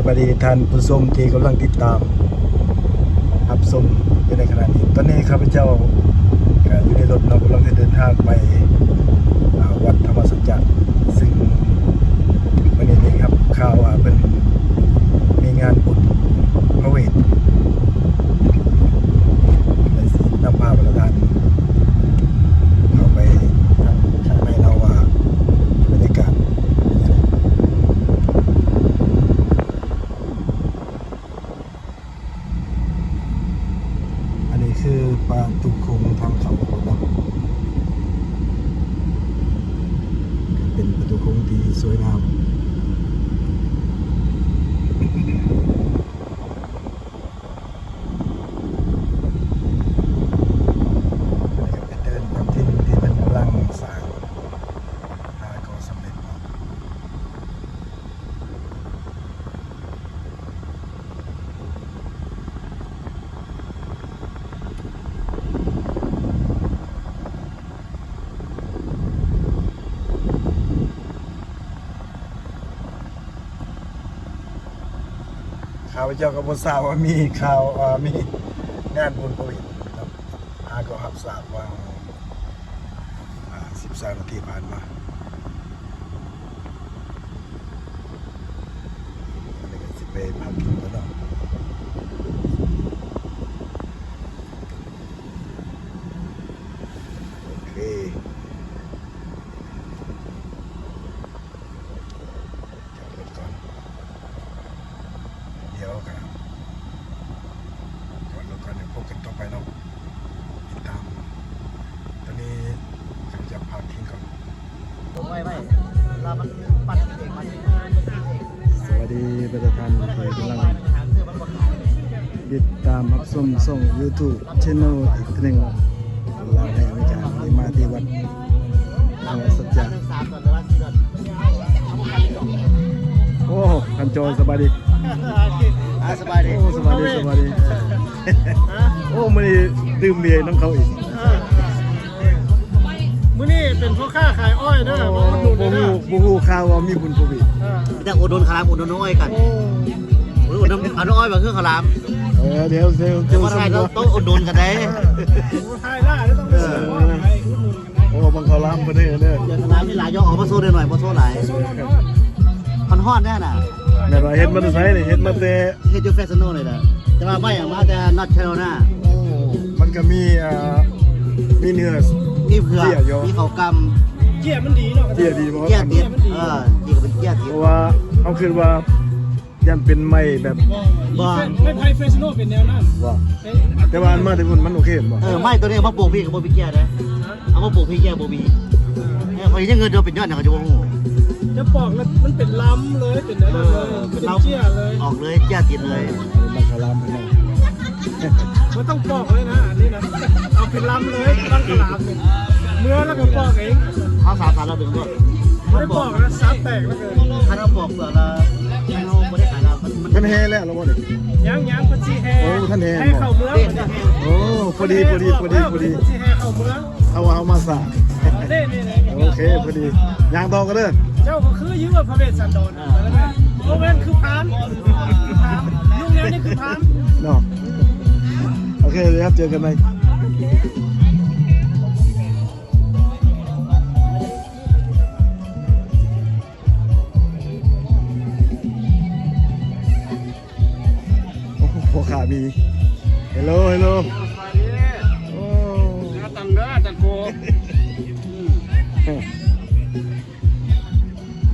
ສະບາຍດີທ່ານຜູ້ຊົມທີ່ກຳລັງຕິດຕາມຮັບຊົມຢູ່ໃນຂະນະນີ້. ຕອນນີ້ຂ້າພະເຈົ້າກະຢູ່ໃນລົດເນາະ, ກຳລັງຈະເດີນທາງໄປ ອ່າ ວັດທຳມະສັດຈະ ຊຶ່ງມື້ນີ້ໄດ້ຮັບຂ່າວວ່າເພິ່ນມີງານບຸນພະເວດ ແລະ ຊິນຳພາບັນດາທ່ານເຂົ້າໄປທາງຂ້າງໃນເນາະ ວ່າບັນຍາກາດເປັນຈັ່ງໃດ. ອັນນີ້ຄືປະຕູໂຂງທາງເຂົ້າເນາະ, ເປັນປະຕູໂຂງທີ່ສວຍງາມ. ອັນນີ້ກະເປັນເດີ່ນຕາມຖິ່ນທີ່ເພິ່ນກຳລັງສ້າງ ຫາກໍສຳເລັດເນາະ. ຂ້າພະເຈົ້າກໍບໍ່ຊາບວ່າມີຂ່າວ ເອີ ມີງານບຸນໂຄວິດເນາະ, ຫາກໍຮັບຊາບວ່າ ອ່າ ສິບສາມນາທີຜ່ານມາ. ອັນນີ້ກະຊິໄປພາກິນກ່ອນເນາະ. ໂອເຄ ຈອດລົດກ່ອນ ດຽວກະຈອດລົດກ່ອນ ດຽວພົບກັນຕໍ່ໄປເນາະ. ຕິດຕາມ ຕອນນີ້ກຳລັງຈະພາກິນກ່ອນ. ສະບາຍດີບັນດາທ່ານທີ່ກຳລັງຕິດຕາມຮັບຊົມຊ່ອງຢູທູບແຊນແນວອີກເທື່ອໜຶ່ງເນາະ. ລາວໃນອາເມລິກາ ໄດ້ມາທີ່ວັດທຳມະສັດຈະ. ໂອ້ ທ່ານຈອຍ ສະບາຍດີ. ອ່າ ສະບາຍດີ. ໂອ້ ສະບາຍດີ ສະບາຍດີ. ໂອ້ ມື້ນີ້ດື່ມເບຍນຳເຂົາອີກ. ເອີ ມື້ນີ້ເປັນພໍ່ຄ້າຂາຍອ້ອຍເດີ ມາອຸດໜູນເດີ. ບໍ່ຮູ້ ບໍ່ຮູ້ຂ່າວວ່າມີບຸນໂຄວິດ. ເອີ ມີແຕ່ອຸດໜູນຂະລາມ ອຸດໜູນອ້ອຍກັນ. ໂອ້ ອຸດໜູນ ເອົາອ້ອຍມາຄືຂະລາມ. ເອີ ດຽວ ດຽວ ດຽວ ບໍ່ໄດ້ ຕ້ອງອຸດໜູນກັນເດ້. ເອີ ໄທລາດ ຕ້ອງໄປຊື້ ໄປອຸດໜູນກັນເດ້. ໂອ້ ເບິ່ງເຂົ້າລາມເພິ່ນເດີ ເດີ ເຈົ້າເຂົ້າລາມມີຫຼາຍຢູ່. ເອົາມາໂຊໜ້ອຍໆ ບໍ່ໂຊຫຼາຍ. ຮ້ອນໆ ເດ້ນະ. ແມ່ນວ່າເຮັດມາແຕ່ໃສນີ້? ເຮັດມາແຕ່ ເຮັດຢູ່ເຟຣສໂນນີ້ແຫຼະ ແຕ່ວ່າໄມ້ອອກມາແຕ່ນອດແຄໂຣໄລນາ. ໂອ້ ມັນກະມີ ອ່າ ມີເນື້ອ ມີເຜືອກ ເຈ້ຍຢູ່ ມີເຂົ້າກ່ຳ. ເຈ້ຍມັນດີເນາະ. ເຈ້ຍດີບໍ່? ເຈ້ຍຕິດ. ເອີ ເຈ້ຍກະເປັນເຈ້ຍຕິດ ເພາະວ່າເຮົາຄິດວ່າຢ້ານເປັນໄມ້ແບບ ບໍ່ ໄມ້ໄຜ່ເຟຣສໂນເປັນແນວນັ້ນ. ບໍ່ ແຕ່ວ່າອັນມາແຕ່ພຸ້ນມັນໂອເຄບໍ່? ເອີ ໄມ້ໂຕນີ້ເອົາມາປູກພີ້ກະບໍ່ມີເຈ້ຍເດ້. ເອົາມາປູກພີ້ແກ້ບໍ່ມີ. ເອີ ຂ້ອຍຍັງເງິນເດີ ເປັນຍ້ອນຫຍັງຂ້ອຍຈະບໍ່ຮູ້. ຈະປອກແລ້ວມັນເປັນລຳເລີຍ ເປັນແນວນັ້ນເລີຍ. ເອີ ເປັນເຈ້ຍເລີຍ. ອອກເລີຍ ເຈ້ຍຕິດເລີຍ. ມັນກະລຳເນາະ ບໍ່ຕ້ອງປອກເລີຍນະ ອັນນີ້ນະ. ເອົາເປັນລຳເລີຍ ຕັ້ງກະລາມນີ້ ເມືອແລ້ວກະປອກເອງ. ເຮົາສາມສາມລະດຶງດ້ວຍ ບໍ່ໄດ້ປອກນະ ສາມແຕກແລ້ວກະ ຄັນເຮົາປອກເປືອກລະ ເຮົາບໍ່ໄດ້ຂາຍລະ ມັນ ມັນແຫ່ແລ້ວລະບໍ່ນີ້? ຍັງ ຍັງ ເພິ່ນຊິແຫ່. ໂອ້ ບໍ່ທັນແຫ່ ແຫ່ເຂົ້າເມືອງ. ໂອ້ ພໍດີ ພໍດີ ພໍດີ ພໍດີ ເພິ່ນຊິແຫ່ເຂົ້າເມືອງ. ເຮົາວ່າເຮົາມາຊ້າ. ນີ້ໆໆ ໂອເຄ ພໍດີ ຍ່າງຕໍ່ກັນເດີ. ເຈົ້າກະຄືຢູ່ວ່າພະເວດສັນດອນ. ອ່າ ບໍ່ແມ່ນ ຄືພາມ ຄືພາມ ລຸງແນວນີ້ຄືພາມເນາະ. ໂອເຄ ດຽວເຈີກັນໃໝ່. ໂອ້ ພໍ່ຄ້າມີ. ເຮລໂລ ເຮລໂລ. ໂອ້ ໜ້າຕັງເດີ ຕັງໂກ.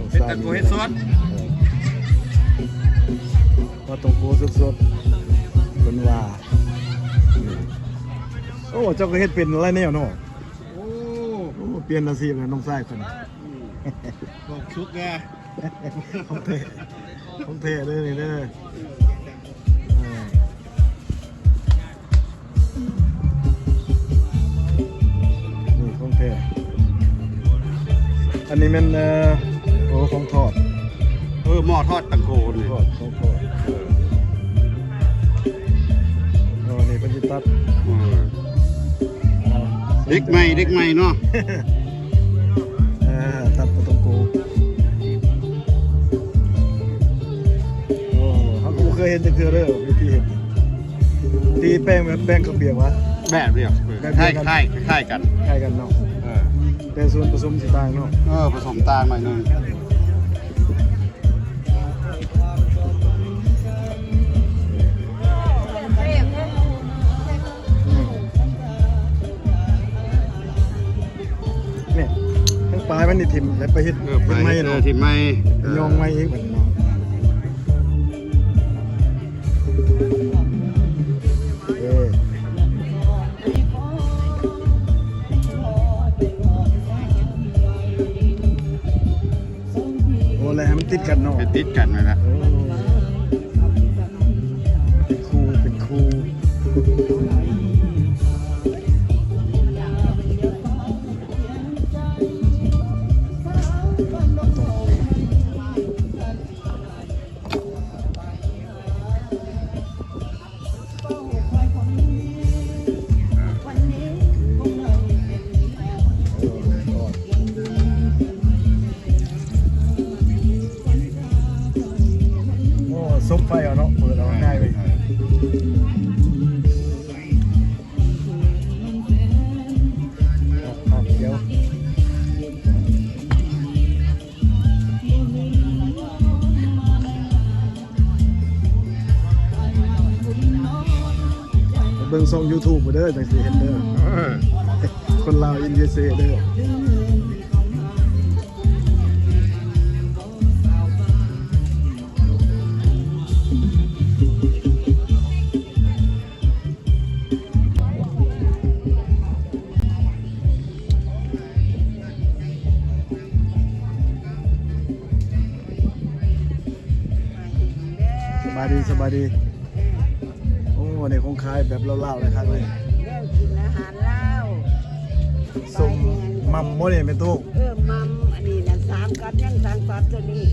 ເຮັດຕັງໂກເຮັດສອດ. ເອີ ປາຕົງໂກສົດໆ ເພິ່ນວ່າ. ໂອ້ ເຈົ້າກະເຮັດເປັນຫຼາຍແນວເນາະ. ໂອ້ ໂອ້ ປ່ຽນອາຊີບແລ້ວນ້ອງຊາຍເພິ່ນ. ອືມ ບອກສຸກແດ່. ຂອງແທ້ ຂອງແທ້ເດີນີ້ເດີ. ເອີ ນີ້ຂອງແທ້. ອັນນີ້ແມ່ນ ເອີ ໂອ້ ຂອງທອດ. ເອີ ໝໍ້ທອດຕັງໂກນີ້. ທອດ ຂອງທອດ. ເອີ ໂອ້ ນີ້ເພິ່ນຊິຕັດ. ເອີ ເດັກໃໝ່ ເດັກໃໝ່ເນາະ. ເອີ ຕັດປາຕົງໂກ. ໂອ້ ເຫັນຈັກເທື່ອເດີ ວິທີເຮັດ ຕີແປ້ງແບບແປ້ງເຂົ້າປຽກຫວາ? ແບບດຽວ ແບບດຽວກັນ ຄ້າຍໆ ຄ້າຍໆກັນ ຄ້າຍກັນເນາະ. ເອີ ແຕ່ສ່ວນປະສົມຊິຕ່າງເນາະ. ເອີ ປະສົມຕ່າງໜ້ອຍໜຶ່ງ. ນີ້ ທັງປາຍມັນນີ້ຖິ້ມ ແລ້ວໄປເຮັດ ເອີ ເຮັດໃໝ່ເນາະ ເອີ ຖິ້ມໃໝ່ ເອີ ຍ້ອງໃໝ່ອີກບັດນີ້ເນາະ. ເອີ ໂອ້ ແລ້ວໃຫ້ມັນຕິດກັນເນາະ ໃຫ້ຕິດກັນນັ້ນແຫຼະ. ໂອ້ ເປັນຄູ່ ເປັນຄູ່. ໂອ້ ສົບໄຟເອົາເນາະ ເປີດເອົາງ່າຍເວີຍ. ໄປເບິ່ງຊ່ອງຢູທູບເດີ ຈັ່ງຊິເຫັນເດີ ເອີ ຄົນລາວ in USA ເດີ. ສະບາຍດີ ສະບາຍດີ. ໂອ້ ອັນນີ້ຄົງຂາຍແບບລາວໆ ຫຼາຍຄັກເລີຍ ແນວກິນອາຫານລາວ. ສົ້ມໝ່ຳບໍ່ນີ້ແມ່ຕູ້? ເອີ ໝ່ຳ ອັນນີ້ນະ ສາມກັບຫຍັງ ສາມກັບໂຕນີ້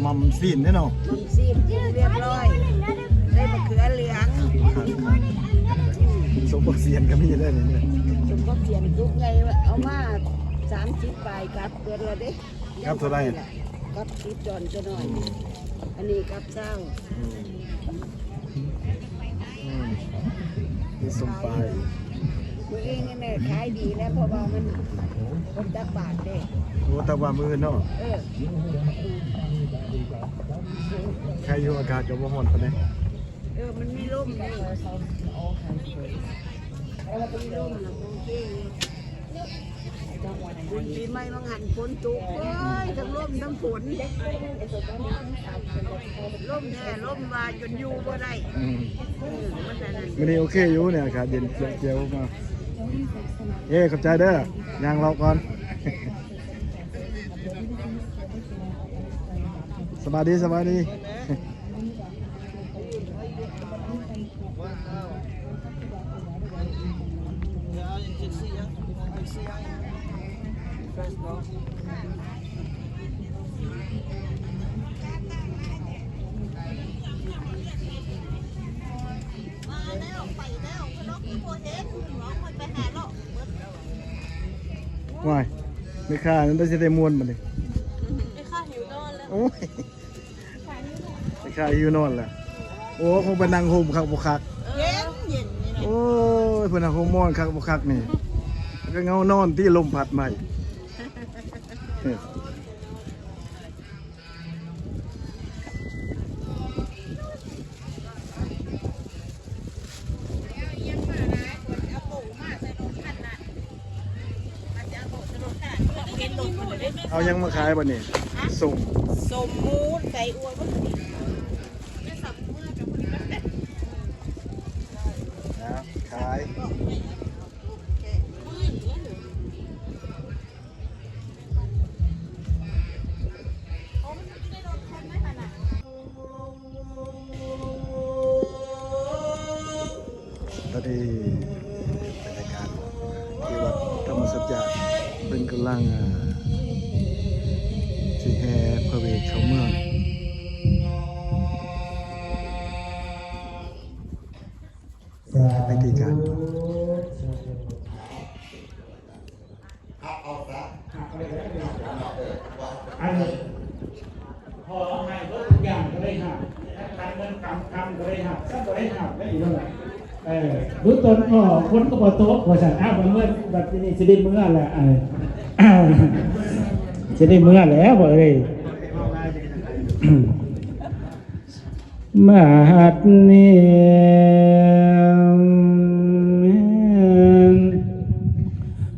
ໝ່ຳຊີ້ນເດ້ເນາະ ໝ່ຳຊີ້ນປຸງຮຽບຮ້ອຍ ໃສ່ບັກເຂືອເຫຼືອງ. ສົມບັກສຽນກໍມີເດ້ນີ້ ສົມບັກສຽນຕຸກໃຫຍ່ ເອົາມາສາມສິບປາຍກັບເບິດແລ້ວເດ້. ກັບເທົ່າໃດ? ກັບສິບດອນຈະໜ້ອຍ ອັນນີ້ກັບຊາວ. ອືມ ອືມ ມີສົ້ມປາ. ມື້ອື່ນນີ້ແມ່ຂາຍດີແລ້ວ ເພາະວ່າມັນຄົນຕັກບາດເດ້. ໂອ້ ຕັກບາດມື້ອື່ນເນາະ. ເອີ ໃຄຢູ່ ອາກາດກໍບໍ່ຮ້ອນປານໃດ. ເອີ ມັນມີລົມເດ້ ມີລົມນະ ໂອເຄ. ບຸນປີໃໝ່ຫວ່າງຫັ້ນຝົນຕົກ ໂອ້ຍ ທັງລົມທັງຝົນ ລົມແທ້ລົມວ່າຈົນຢູ່ບໍ່ໄດ້. ອືມ ເອີ ມັນອັນນັ້ນ ມື້ນີ້ໂອເຄຢູ່ນີ້ ອາກາດເຢັນຂຽວໆ ມາ. ເອີ ຂອບໃຈເດີ ຍ່າງເລາະກ່ອນ. ສະບາຍດີ ສະບາຍດີ. Why? ແມ່ຄ້ານັ້ນໄດ້ຊິໄດ້ມ່ວນບັດນີ້. ແມ່ຄ້າຫິວນອນແລ້ວ. ໂອ້ຍ ແມ່ຄ້າຫິວນອນແລ້ວ. ໂອ້ ຄົງໄປນັ່ງຮົ່ມຄັກບໍ່ຄັກ. ເອີ ເຢັນໆ ນີ້ນະ. ໂອ້ຍ ເພິ່ນນັ່ງຮົ່ມມ່ວນຄັກບໍ່ຄັກນີ້ ກໍເຫງົານອນຕິ ລົມພັດໃໝ່. ເອົາຫຍັງມາຂາຍບັດນີ້? ສົ້ມ ສົ້ມໝູ ໃສ່ອົ່ນ ນະ ຂາຍ. ຕອນນີ້ບັນຍາກາດທີ່ວັດທຳມະສັດຈະ ເພິ່ນກຳລັງ ອ່າ ຊິແຫ່ພະເວດເຂົ້າເມືອງ ໃນພິທີການ. ອັນນີ້ ພໍເອົາໃຫ້ເບິດທຸກຢ່າງກໍໄດ້ຫາ. ເງິນຄຳ ຄຳກໍໄດ້ຮັບ ຊັບກໍໄດ້ຮັບ ໄດ້ຢູ່ນັ້ນແຫຼະ. ເອີ ຮູ້ຕົນພໍ້ ຝົນກໍບໍ່ຕົກ ວ່າຊັ້ນ. ອ້າວ ບັດເມື່ອ ບັດທີນີ້ຊິໄດ້ເມືອແລ້ວ ເອີ ຊິໄດ້ເມືອແລ້ວ ບໍ່ເອີຍ. ບັດນີ້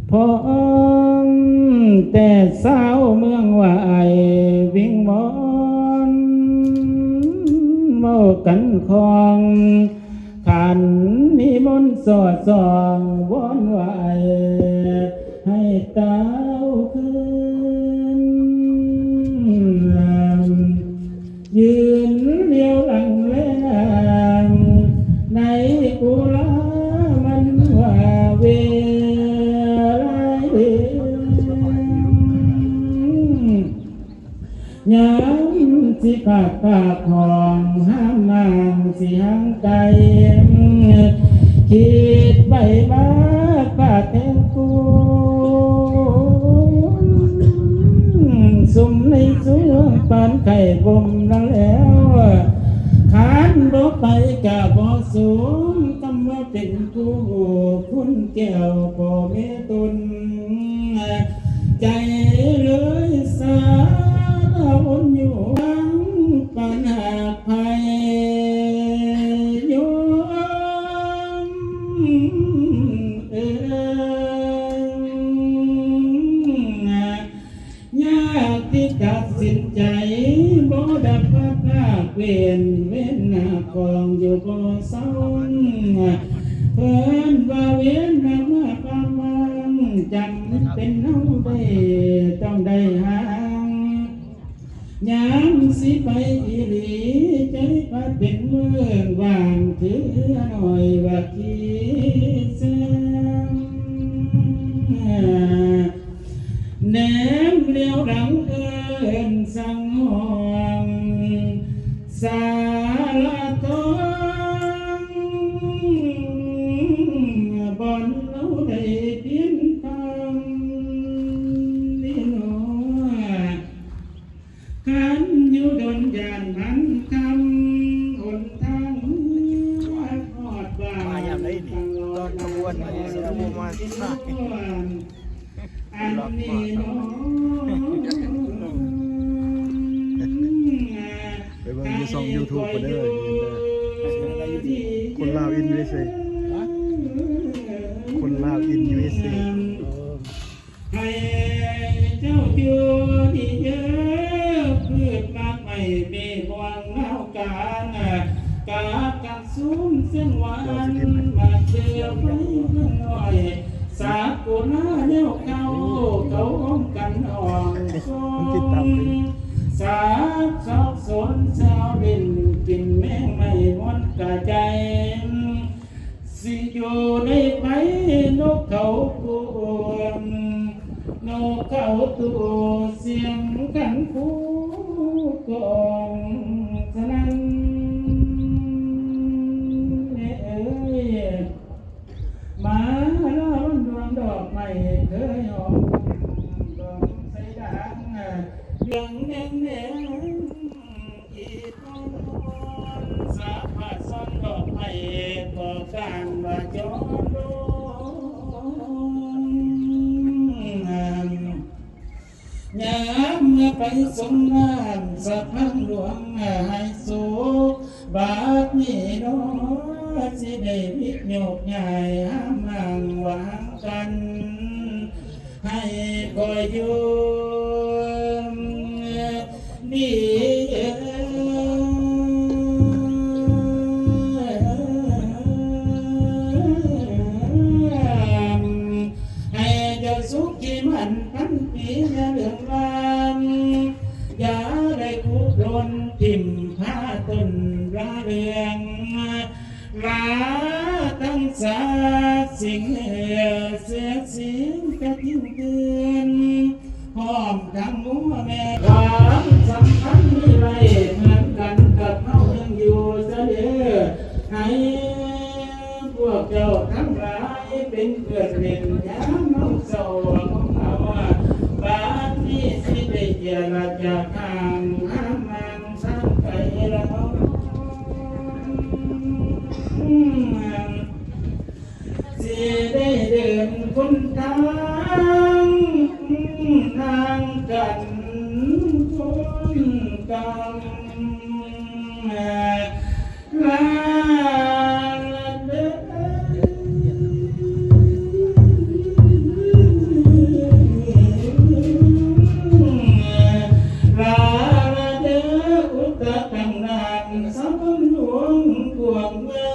ພ້ອມແຕ່ຊາວເມືອງຫວາຍ ວິງວອນເວົ້າກັນຄອງ ຂັນນິມົນສອດສ່ອງ ວອນໄຫວ້ໃຫ້ຕ່າວຄືນ ຢືນລຽວຫຼັງແລນາງ ໃນອຸລາມັນວ່າເວລາເອງ ຍາມຊິຂາດປາກຫ້ອງ ຫ້າມນາງຊິຫ່າງໄກ ຄິດໄປມາປາກແທງກຸນ ຊຸມໃນຊ່ວງປານໄຂ້ບົ່ມລະແລ້ວ ຄັນບໍ່ໄປກະບໍ່ສົມ ຄຳວ່າເປັນຄູ່ຄຸນແກ້ວພໍ່ແມ່ຕົນ ໃຈເລີຍສາວົນຢູ່ຫາງປານຫາກໃຜໂຍມເອີຍ. ຍາກທີ່ຕັດສິນໃຈ ບໍ່ດັບພັດພາກເວນ ເວນໜ້າຂອງຢູ່ບໍ່ເຊົາ ເພິ່ນວ່າເວນນຳມາປາມາງ ຈຳເປັນເຮົາໄດ້ຕ້ອງໄດ້ຫ່າງ ຍາມຊິໄປອີ່ຫຼີ ໃຈພາເປັນເມືອງວ່າງ ເທື່ອໜ້ອຍວ່າຂີ້ແຊງ ແນມລຽວຫຼັງເອີ້ນສັ່ງຫ້ອງ ສາລະຕອງ ບ່ອນເຮົາໄດ້ພຽງຟັງນີ້ໜໍ ຄັນຢູ່ດົນຢ້ານມັນຄ່ຳ ຫົນທາງເມືອຮອດບ້ານ ມາຍາມໃດນີ້ ຕອນຂະບວນມານີ້ ຊິເອົາບໍ່ມາ ອັນນີ້ເນາະ ໄປເບິ່ງຢູ່ຊ່ອງຢູທູບພຸ້ນເດີ ຄົນລາວອິນຢູເອສເອ ຄົນລາວອິນຢູເອສເອ ໃຫ້ເຈົ້າຢູ່ດີເດີ ພືດໝາກໄມ້ເມກມ່ວງນາວກາງ ກາບກັນຊຸມເຊິ່ງຫວານ ມາເຊື່ອໄຟເພິ່ງນ້ອຍ ສາກຸນາແນວເກົ່າ ເຂົາໂຮມກັນຫ້ອງຊົມ ສາບຊອກສົນຊາວຫຼິ້ນ ກິນແມງໄມ້ມ່ວນກະໃຈ ຊິຢູ່ໃນໄພນົກເຂົາກູ ນົກເຂົາຕູສຽງກັນຄູກອງສະນັ້ນ ແມ່ເອີຍ ມາລາວັນດວງດອກໄມ້ເຄີຍຫອມ ດອກໃສດ່າງ ເຫຼືອງແດງແດງ ອີກຄົນສາພະຊອນດອກໄມ້ກໍການວ່າຈອນໂດນ ຍາມເມື່ອໄປສົງນ້ຳສະພັງຫຼວງໃຫ້ສຸກ ບາດນີ້ເນາະ ຊິໄດ້ວິໂຍກຍ້າຍຫ້າມຮ່າງຫວ່າງກັນ ໃຫ້ຂ້ອຍຢູ່ດີ ໃຫ້ເຈົ້າສຸກທີ່ໝັ້ນພັນປີ ຢ່າເລື່ອງລາມ ຢ່າໄດ້ຄຸກລົນຖິ້ມພາຕົ້ນລາເລື່ອງ ລາຕັ້ງສາກສິງເຫືອເສືອສິງກະທິງເຮືອນ ພ້ອມທັງງົວແມ່ ຄວາມສຳຄັນມີໄວ້ເໝືອນກັນກັບເຮົາຍັງຢູ່ຊະເດີ ໃຫ້ພວກເຈົ້າທັງຫຼາຍເປັນເພື່ອນເປັນຍາມເຮົາເສົ້າຂອງເຮົາ ບາດນີ້ຊິໄດ້ເຈລະຈາທາງຫາມາງ ສາມໄກລະເນາະ ທາງກັນຄົນກຳລາເດີ ລາເດີ ອຸດຕະກັງນານ ສະບັນຫຼວງກວ້າງໃຫຍ່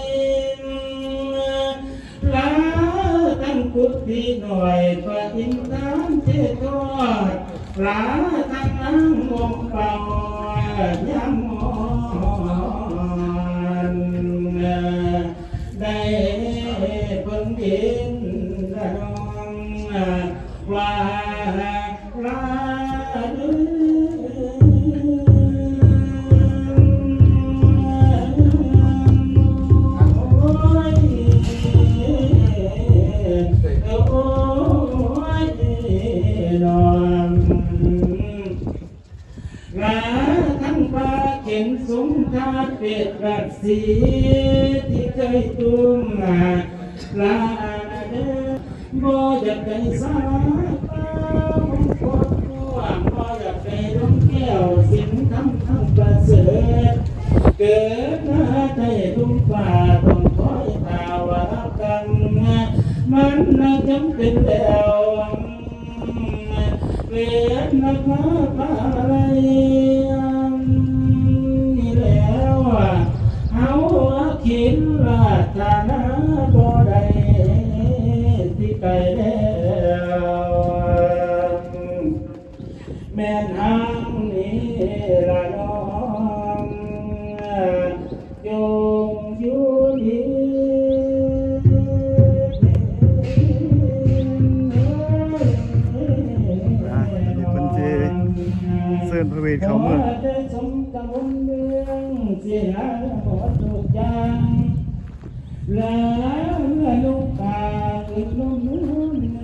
ລາຕັ້ງກຸຕິນ້ອຍ ພະອິນທານເທທອດ ລາຕັ້ງນາງອົງເປົ່າຍາມອ່ອນ ໄດ້ເພິ່ງດິນລະນອງ ວ່າລາເດີ ໂອ້ຍ ໂອ້ຍ ນ້ອງ ລາທັງປາເຂັນສົງທາດເປັດຣັດສີ ທີ່ເຄີຍຕຸ້ມ ລາເດີ ບໍ່ຢາກໄດ້ສາລາປ່າວົງກວ້າງ ບໍ່ຢາກໄດ້ດົງແກ້ວສິນທຳທັງປະເສີດ ເກີດມາໃຕ້ລຸ່ມຟ້າ ຕ້ອງຄອຍຖ້າວາລະກຳ ມັນລະຈຳເປັນແລ້ວ ເວນນະພາພາໄລ ນີ້ແລ້ວ ເຮົາອາຄິນລາດຖານາບໍ່ໄດ້ ທີ່ໄກແລ້ວ ແມ່ນທາງນີ້ລະນ້ອງ ຈົ່ງຢູ່ດີ ອ່າ ດຽວເພິ່ນຊິເຊີນພະເວດເຂົ້າເມືອງ ຂໍແຕ່ສົມກັບບຸນເມືອງ ຊິຫາບໍ່ທຸກຢ່າງ ລາເມື່ອລຸງກາຂຶ້ນລົມເໜື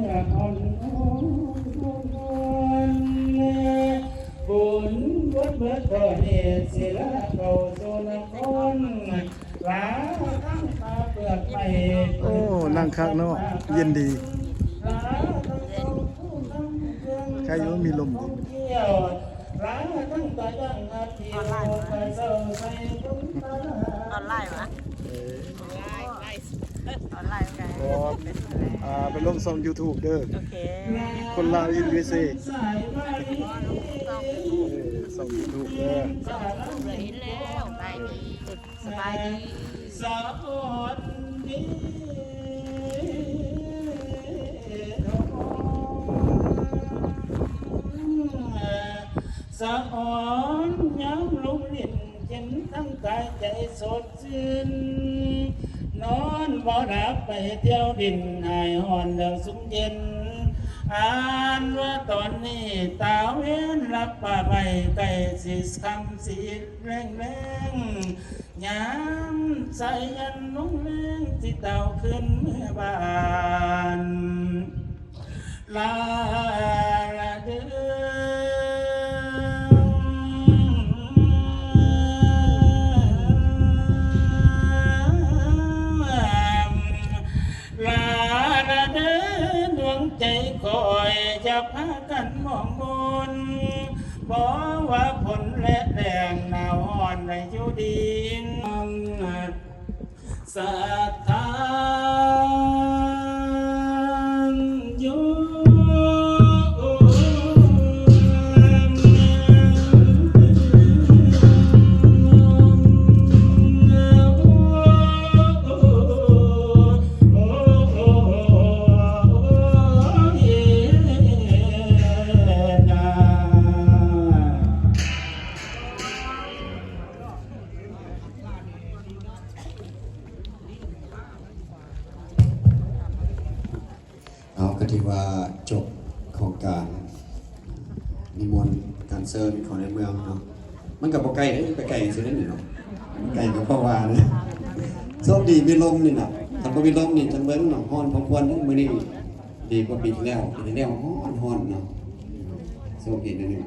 ອອ່ອນ ບຸນບົດເບີດຕໍ່ເດດ ສິລາເຂົ້າສູ່ນະຄອນ ລາທັງປ່າເປືອກໄມ້ ໂອ້ ນັ່ງຄັກເນາະ ເຢັນດີ ລາທັງເຈົ້າຜູ້ນຳເຄື່ອງ ໃຄຢູ່ມີລົມດີ ລາທັງຕາຢ່າງອາທິວ ອອນລາຍຫວາ? ເອີ ອອນລາຍ ໂອເຄ ອ່າ ໄປລົງຊ່ອງຢູທູບເດີ ໂອເຄ ຄົນລາວຢູ່ຢູເອສເອ ເອີ ຊ່ອງຢູທູບເດີ ເຫັນແລ້ວ ບາຍດີ ສະບາຍດີ ສະອອນດີ ສະອອນຍາມລົງຫຼິ້ນ ເຢັນທັງກາຍໃຈສົດຊື່ນ ນອນບໍ່ຫຼັບໄປທ່ຽວຫຼິ້ນ ຫາຍຮ້ອນແລ້ວຊຸ່ມເຢັນ ອ່ານວ່າຕອນນີ້ຕາເວັນລັບປ່າໄມ້ ໃກ້ຊິຄ່ຳຊິແລງໆ ຍາມສາຍຢັນລົງແລງ ຊິຕ່າວຄືນເມືອບ້ານ ລາລາເດີ ລາລາເດີ ດວງໃຈຂ້ອຍ ຢ່າພາກັນໝອງມົນ ບໍ່ວ່າຝົນແລະແລ້ງ ໜາວຮ້ອນໃນຢູ່ດີ ສະຖານຢູ່ ເອົາ ກໍຖືວ່າຈົບຂອງການນິມົນການເຊີນເຂົ້າໃນເມືອງເນາະ. ມັນກໍບໍ່ໄກເດ້ ໄປໄກຊື່ນັ້ນເນາະ ໄກກໍພໍວ່ານະ. ໂຊກດີມີລົມນີ້ນະ ຖ້າບໍ່ມີລົມນີ້ຈັ່ງເບິ່ງເນາະ ຮ້ອນພໍຄວນເດ້. ມື້ນີ້ດີກວ່າປີທີ່ແລ້ວ ປີທີ່ແລ້ວຮ້ອນໆເນາະ. ໂຊກດີໜ້ອຍໜຶ່ງ.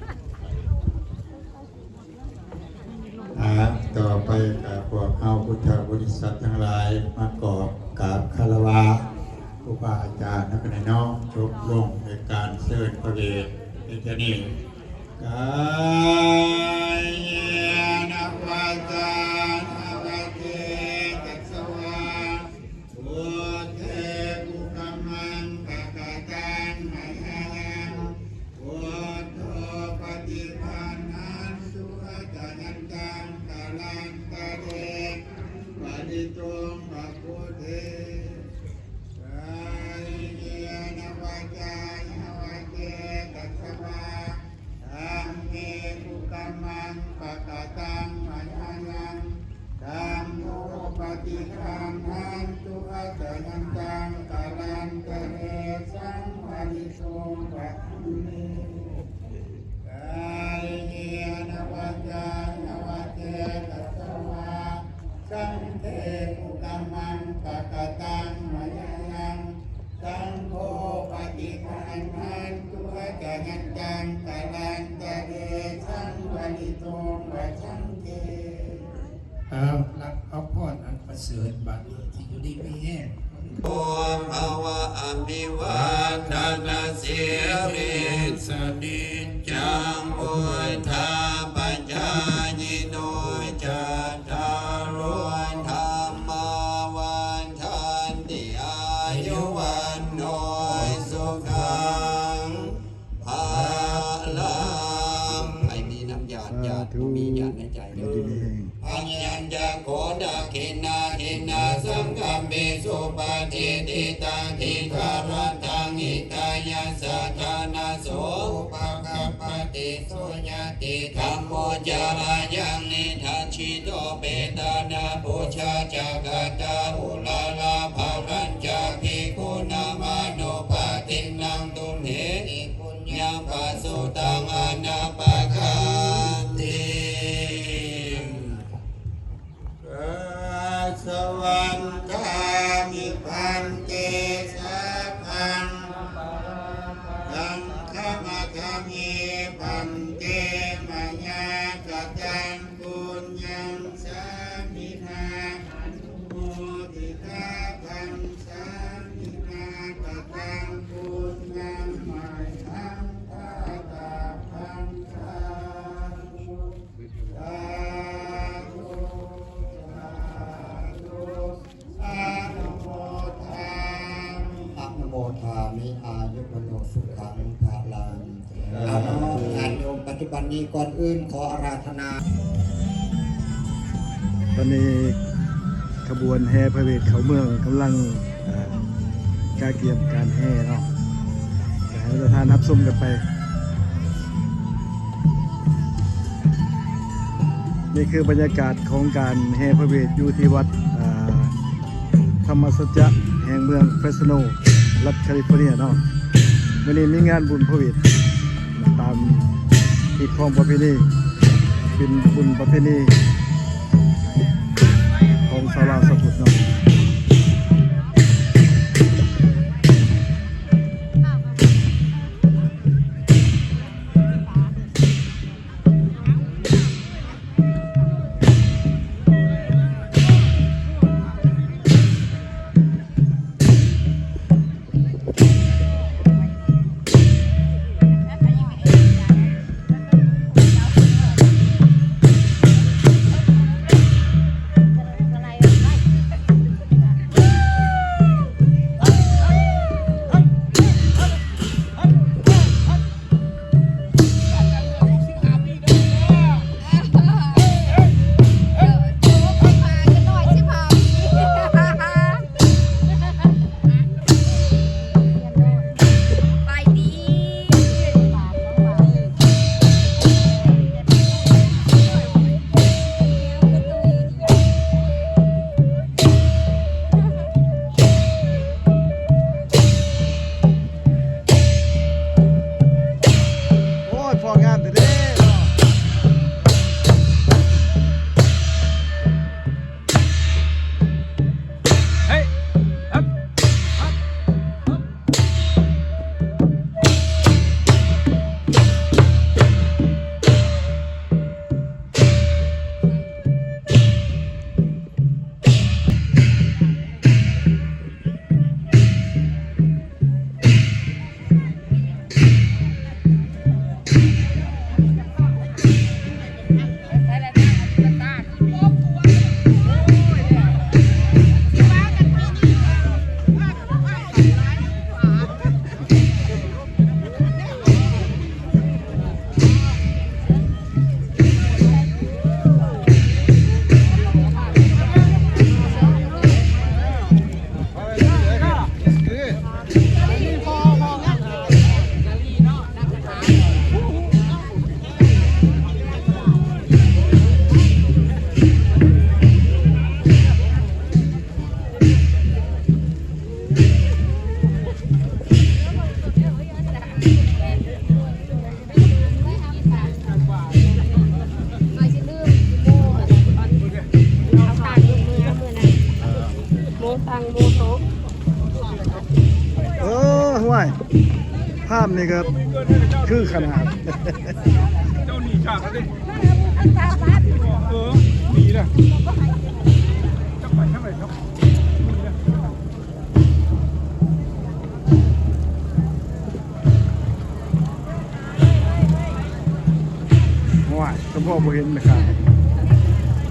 ເ ສັດທັງຫຼາຍມາກອບກາບຄາລະວະຄູບາອາຈານນຳກັນເນາະ. ຈົບລົງໃນການເຊີນພະເວດເປັນເທົ່ານີ້. ກາເຍນະວາຈານະວະເຈຕະສະວາ ບຸດເທກຸກຳມັງປະກະຕັງມະຍາຍັງ ພຸດໂທປະຕິພັນຫັນຕຸ ອາຈາຍັນຕັງກາລັນຕະເລ ປະລິຕຸງພະພຸດເທ ກາເຍນະວາຈານະວະເຈຕະສະວາ ທຳເມກຸກຳມັງປະກະຕັງມະຍາຍັງ ທັງໂທປະຕິຄັນຫັນຕຸ ອາຈາຍັນຕັງກາລັນຕະເລ ສັງວະລິໂຕປະທຳເມ ກາເຍນະວາຈານະວະເຈຕະສະວາ ສັງເຄກຸກຳມັງປະກະຕັງມະຍາຍັງ ສັງໂຄປະຕິຄັນຫັນຕຸ ອາຈາຍັນຕັງກາລັນຕະເລ ສັງວະລິໂຕປະທັງເກ. ເອົາ ຮັບພອນອັນປະເສີດ ບັດນີ້ທີ່ຢູ່ດີມີແຮງ ໂອພະວະອະພິວາທະນະສີລິສະນິດຈັງ ວຸດທາປະຈາຍິໂນ ຈັດຕາໂລ ທຳມາວັດທັນຕິ ອາຍຸວັນໂນ ສຸຂັງ ພະລັງ. ໃຜມີນ້ຳຢາດ ຢາດ ສາທຸ ບໍ່ມີຢາດໃນໃຈເດີ. ພະຍັນຈະໂຄ ດາຂິນາທິນນາສັງຄຳປິ ສຸປະຕິທິຕັງທິກຂະຣັດທັງ ຫິຕາຍະສາທານະໂສ ອຸປະກັບປະຕິໂສຍະຕິ ທຳໂມຈາລາຍັງ ນິທັດ ຊິໂຕ ເປຕານະປູຈາຈັກກະຕາ ອຸລາລາພະລັນຈາພິກຂຸນາມານຸປາຕິນນັງ ຕຸມເຫ ຍະປະສຸຕັງອະນະປະກາຕິ ກະສະວັນທາມິ ພັນເຕ ສັກຂັງ ສັງຄະມັດສະມິ ພັນເຕ ມະຍາກະຕັງ ປຸນຍັງ ສາມິນາ ອະນຸໂມທິຕາ ທັງສາມິນາກະຕັງ ປຸນຍັງ ມະຫັນຕະ ຕາພັງ ສາທຸ ສາທຸ ສາທຸ ອະນຸໂມທາມິ ອະນຸໂມທາມິ ອາຍຸວັນໂນ ສຸຂັງ ພະລັງ. ເອົາເນາະ ຍາດໂຍມ ປັດຈຸບັນນີ້ ກ່ອນອື່ນຂໍອາລາທະນາ. ຕອນນີ້ຂະບວນແຫ່ພະເວດເຂົ້າເມືອງກຳລັງ ເອີ ກະກຽມການແຫ່ເນາະ ກະໃຫ້ທ່ານຮັບຊົມກັນໄປ. ນີ້ຄືບັນຍາກາດຂອງການແຫ່ພະເວດຢູ່ທີ່ວັດ ເອີ ທຳມະສັດຈະ ແຫ່ງເມືອງເຟຣສໂນ ລັດຄາລິຟໍເນຍເນາະ. ມື້ນີ້ມີງານບຸນພະເວດຕາມຮີດຄອງປະເພນີ ເປັນບຸນປະເພນີຂອງຊາວລາວຊາວພຸດເນາະ. ໂອ້ຍ ພໍງາມແທ້ເດ້ເນາະ. ເຮີ້ຍ ຮັບ ຮັບ ຮັບ. ໂ ນ້ຳນີ້ກໍຄືຂະໜາດ ເຈົ້າໜີຈາກແລ້ວເດ້ ເອີ ໜີແລ້ວ ຈະໄປທາງໃດເນາະ ໜີແລ້ວ. ໂອ້ຍ ສະເພາະບໍ່ເຫັນແມ່ຄ້າ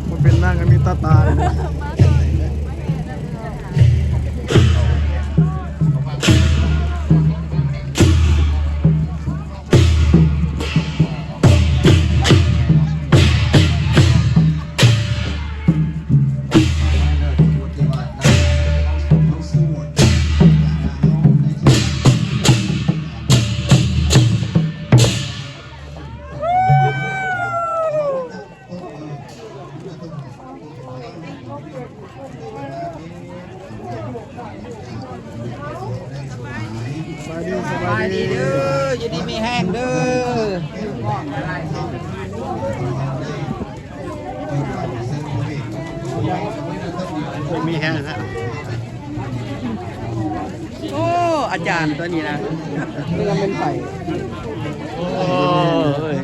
ບໍ່ເປັນນາງກໍມີຕາຕາ. ສະບາຍດີ ສະບາຍດີເດີ ຢູ່ດີມີແຮງເດີ ມີແຮງນະ. ໂອ້ ອາຈານຕົວນີ້ນະ ເຮືອແມ່ນໃຜ? ໂອ້ຍ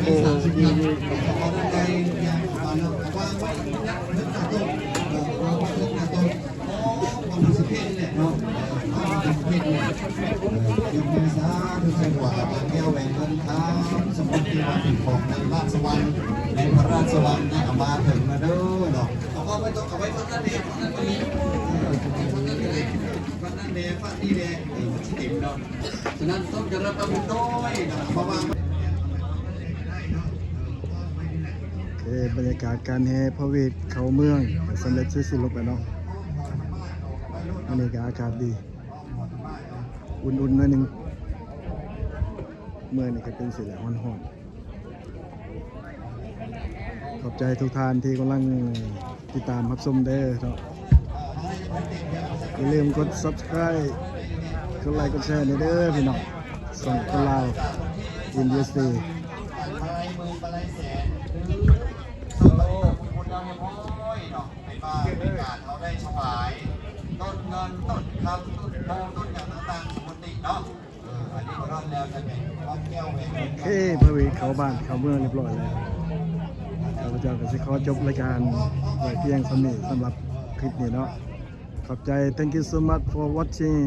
ເອີ ດີໆ. ຍົກມືສາທຸ ໃສ່ຫົວອາຈານແກ້ວແຫວນເງິນຄຳ ສົມມຸດທີ່ວ່າເປັນຂອງໃນລາຊະວັງ ໃນພະລາຊະວັງນະ ເອົາມາເຖິງລະເດີເນາະ. ເອົາໄວ້ ເອົາໄວ້ທາງນັ້ນເດ້ ທາງນັ້ນກໍມີ ເອີ ທາງນັ້ນກໍໄດ້ ທາງນັ້ນແດ່ ຝັ່ງນີ້ແດ່ ເອີ ມັນຊິເຕັມເນາະ. ສະນັ້ນຕ້ອງກະລະປະບຸນໂດຍເນາະ ເພາະວ່າ ໂອເຄ ບັນຍາກາດການແຫ່ພະເວດເຂົ້າເມືອງກໍສຳເລັດເສັດສິ້ນລົງໄປເນາະ. ມື້ນີ້ກໍອາກາດດີ ອຸ່ນໆ ໜ້ອຍໜຶ່ງ. ເມືອງນີ້ກໍເປັນຊີ້ແຫຼະ ຮ້ອນໆ. ຂອບໃຈທຸກທ່ານທີ່ກຳລັງຕິດຕາມຮັບຊົມເດີເນາະ. ຢ່າລືມກົດ Subscribe ກົດໄລ ກົດແຊແດ່ເດີພີ່ນ້ອງ. ຊ່ອງຄົນລາວ Win USA. ເຮົາໄດ້ຖວາຍຕົ້ນເງິນ ຕົ້ນຄຳ ຕົ້ນໂພ ຕົ້ນຫຍັງຕ່າງໆ ສົມມຸດເນາະ. ໂອເຄ ພະເວດເຂົ້າບ້ານເຂົ້າເມືອງຮຽບຮ້ອຍແລ້ວ. ຂ້າພະເຈົ້າກໍຊິຂໍຈົບລາຍການໄວ້ພຽງສ່ຳນີ້ສຳລັບຄລິບນີ້ເນາະ. ຂອບໃຈ Thank you so much for watching.